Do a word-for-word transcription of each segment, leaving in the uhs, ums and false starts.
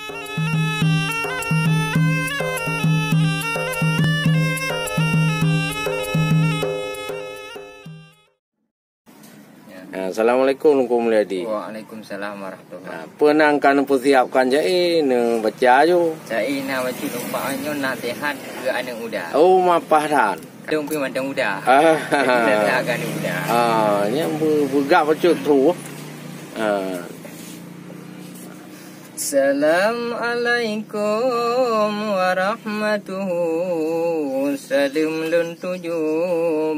Ya. Assalamualaikum, Teungku Mulyadi. Waalaikumsalam warahmatullahi. Ah, peue nyang ka neupeusiapkan, jai neubaca aju. Jai na bacut lumpah nyoe nasihat keu aneuk muda. Oh, mapah that. Kadang pih mantong muda. Ah. Nasihat keu aneuk muda. Ah, nyan beu-, beugak bacut tu. Ah. Assalamualaikum warahmatuhu. Saleuem lôn tuju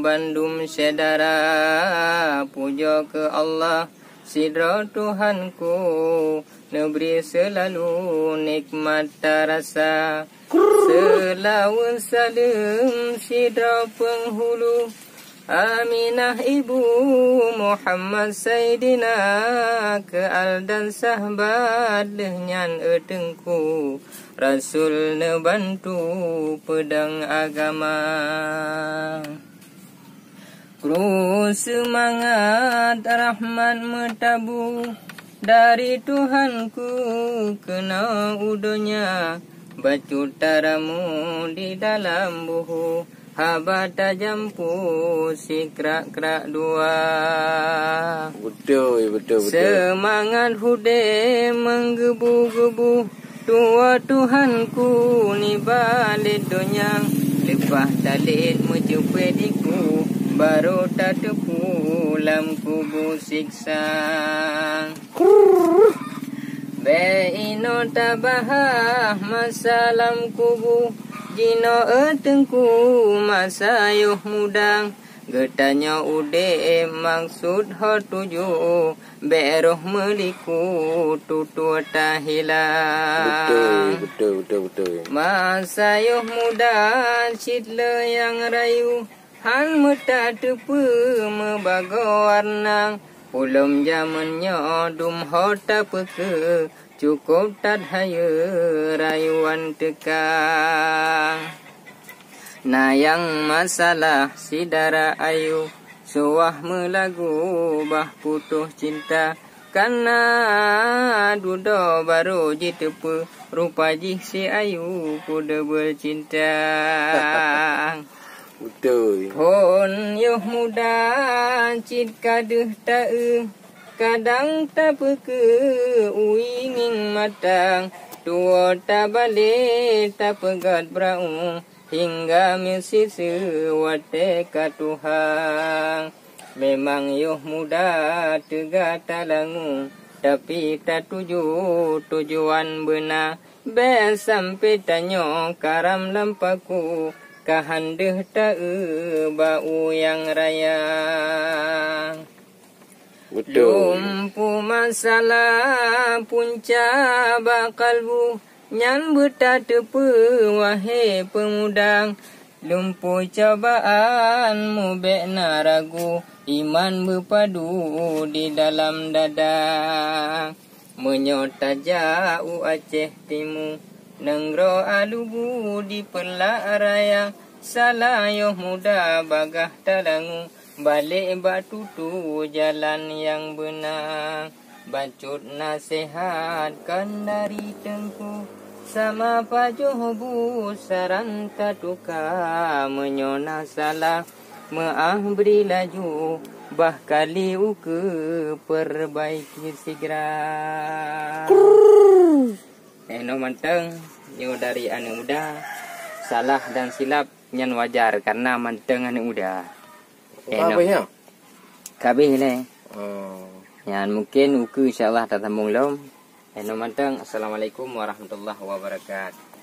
bandum syedara. Pujoe keu Allah sidroe Tuhanku, neubri seulalu nikmat tarasa. Seulaweuet saleuem sidroe peunghulu, Aminah ibu Muhammad Saidina, keu al dan sahbat lheueh nyan e Teungku, Rasul neubantu peudong agama. Kru seumangat rahmat meutabu dari Tuhanku keunoe u donya, bacut taramu di dalam buhu, haba tajampu sikrak-krak dua. Beutôi, beutôi, beutôi. Seumangat hudé meugeubu-geubu, tuwoe Tuhanku nibak lé donya, leupah talét meucupe diku, barô tateupeue lam kubu siksa. Bék inoe tabahah masa lam kubu, jinoe e Teungku masa yoh muda. Geutanyoe udeb maksud ho tuju, bék roh meuliku tutoe tahilang. Beutôi, beutôi, beutôi, beutôi. Masa yoh muda cit le nyang rayu, han meutateupeue meubagoe warna. Ulôn jamén nyoe dum ho tapeukeue, cukôp that hayeue rayuan teuka. Na nyang masalah si dara ayu, suwah meulagu bah putôh cinta. Kana dudoe barô jiteupeue, rupa jih si ayu peue deuh beucinta. Beutôi. Phon yoh muda cit ka deuh taeu, kadang tapeukeue uieng matang, tuwoe tabalek tapeugét brau, hingga meusiseue watée ka tuha. Memang yoh muda teuga talangu, tapi tatuju tujuan beuna. Bék sampoe tanyoe karam lam paku, ka han deuh taeu bak u nyang raya. Beutôi. Lumpu masalah punca bak kalbu, nyan beutateupeue wahé peumuda. Lumpu cobaan mubék na ragu, iman beupadu di dalam dada. Meunyoe tajak u Aceh Timu, nanggroe alugu di Peulak Raya, salah yoh muda bagah talangu, balek bak tutu jalan nyang beuna. Bacut naseuhat kon dari Teungku, sama pajoh bu saran tatuka. Meunyoe na salah, meuáh bri laju, bah kali ukeue peurbaiki sigra. Eh, nyoe mantong, nyoe dari aneuk muda, salah dan silap nyan wajar, karena mantong aneuk muda. Eh, nyoe. Habéh nyoe? Ka habéh lé. Oh. Nyan mungkin ukeue insya Allah tasambong lom. Eh, nyoe mantong, assalamualaikum warahmatullahi wabarakatuh.